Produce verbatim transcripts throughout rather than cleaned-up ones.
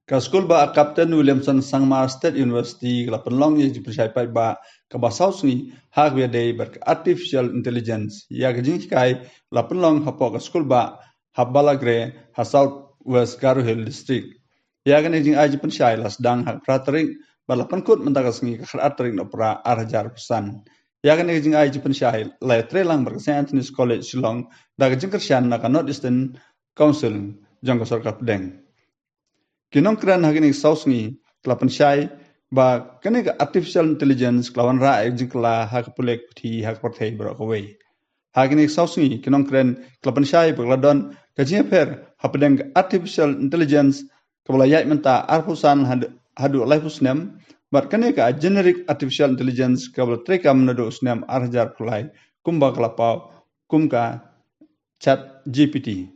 Ka skulbah Captain Williamson Sangma State University ka la pynlong ïa ka jingpynshai paidbah kaba saw sngi ha kaba ïadei bad ka artificial intelligence. Ïa ka jinghikai la pynlong hapoh ka skulbah ha Balagre ha South West Garo Hills District. Ïa kane ka jingai jingpynshai la sdang ha ka phra tarik bad la pynkut mynta ka sngi ka khatar tarik Nohprah ar hajar arphew san. Ïa kane ka jingai jingpynshai la ïatreilang bad ka Saint Anthony's College Shillong da ka jingkyrshan na ka North Eastern Council jong ka sorkar pdeng. Ki nongkren ha kine ki saw sngi ki la pynshai ba kane ka artificial intelligence ka la wanrah ïa ka jingkylla ha ka pule ka puthi ha ka pyrthei baroh kawei. Ha kine ki saw sngi ki nongkren ki la pynshai ba ka la don ka jingïapher hapdeng ka artificial intelligence kaba la ïaid mynta arphew san haduh, haduh laiphew snem, bad kane ka generic artificial intelligence kaba la treikam naduh u snem ar hajar arphew lai, kumba ka la paw kum ka Chat G P T.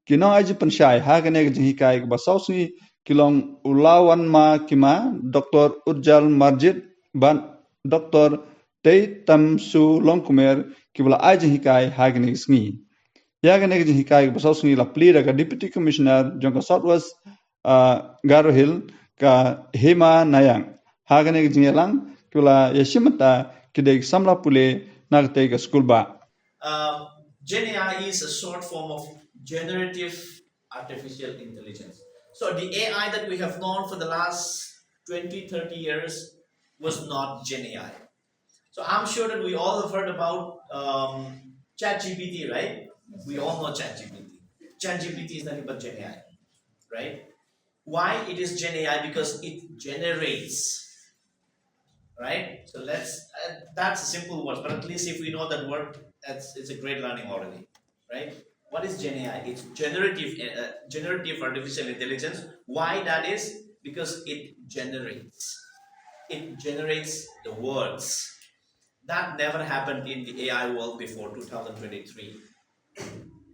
Ki nongai jingpynshai ha kane ka jinghikai kaba saw sngi ki long u Lawanma Kima, Doctor Urjal Marjit bad Doctor Teitamsu Longkumer kiba la ai jinghikai ha kane ka sngi. Ïa kane ka jinghikai kaba saw sngi la plie da ka Deputy Commissioner jong ka South West, ah, Garo Hill, ka Hema Nayak. Ha kane ka jingïalang kiba la ïashim bynta ki dei ki samla pule na katei ka skulbah. Um, Gen A I is a short form of generative artificial intelligence. So the A I that we have known for the last twenty, thirty years was not Gen A I. So I'm sure that we all have heard about, um, Chat G P T, right? We all know Chat G P T. Chat G P T is nothing but Gen A I, right? Why it is Gen A I? Because it generates, right? So let's, uh, that's a simple word, but at least if we know that word, that's, it's a great learning already, right? What is Gen A I? It's generative, uh, generative artificial intelligence. Why that is? Because it generates. It generates the words. That never happened in the A I world before two thousand twenty-three.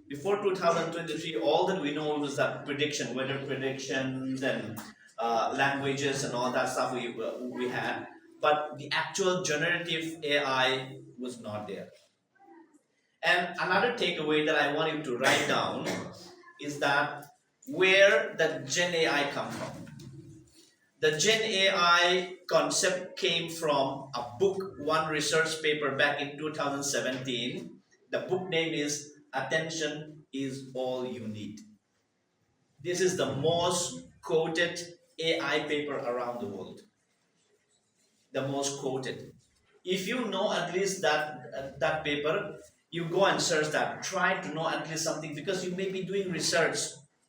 Before two thousand twenty-three, all that we know was that prediction, weather predictions and, uh, languages and all that stuff we, uh, we had. But the actual generative A I was not there. And another takeaway that I want you to write down is that where the Gen A I come from. The Gen A I concept came from a book, one research paper back in two thousand seventeen. The book name is Attention is All You Need. This is the most quoted A I paper around the world. The most quoted. If you know at least that, uh, that paper, you go and search that. Try to know at least something, because you may be doing research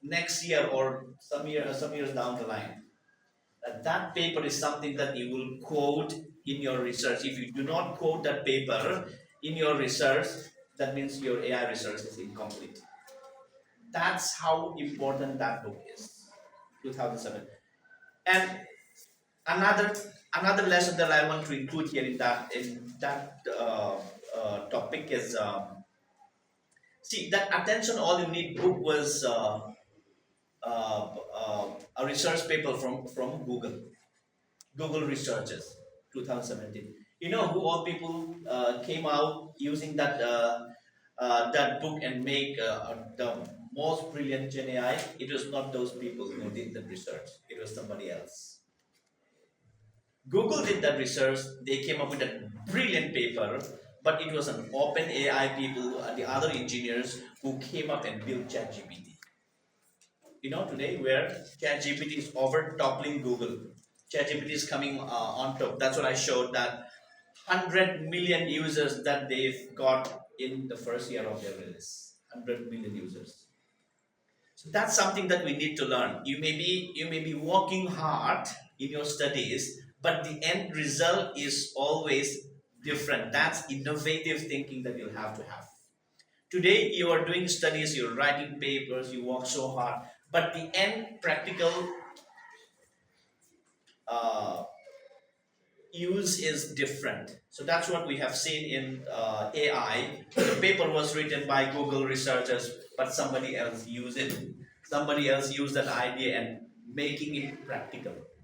next year or some year, some years down the line. Uh, that paper is something that you will quote in your research. If you do not quote that paper in your research, that means your A I research is incomplete. That's how important that book is. Two thousand seven. And another, another lesson that I want to include here in that, in that, uh, uh, topic is, um, see, that Attention All You Need book was, uh, uh, uh, a research paper from, from Google, Google researchers, two thousand seventeen. You know who all people, uh, came out using that, uh, uh, that book and make, uh, uh, the most brilliant Gen A I? It was not those people who did the research. It was somebody else. Google did that research. They came up with a brilliant paper, but it was an open A I people, uh, the other engineers who came up and built Chat G P T. You know, today where Chat G P T is over toppling Google. Chat G P T is coming, uh, on top. That's what I showed, that hundred million users that they've got in the first year of their release. Hundred million users. So that's something that we need to learn. You may be, you may be working hard in your studies, but the end result is always different. That's innovative thinking that you'll have to have. Today, you are doing studies, you're writing papers, you work so hard, but the end practical, uh, use is different. So that's what we have seen in, uh, A I. The paper was written by Google researchers, but somebody else used it. Somebody else used that idea and making it practical.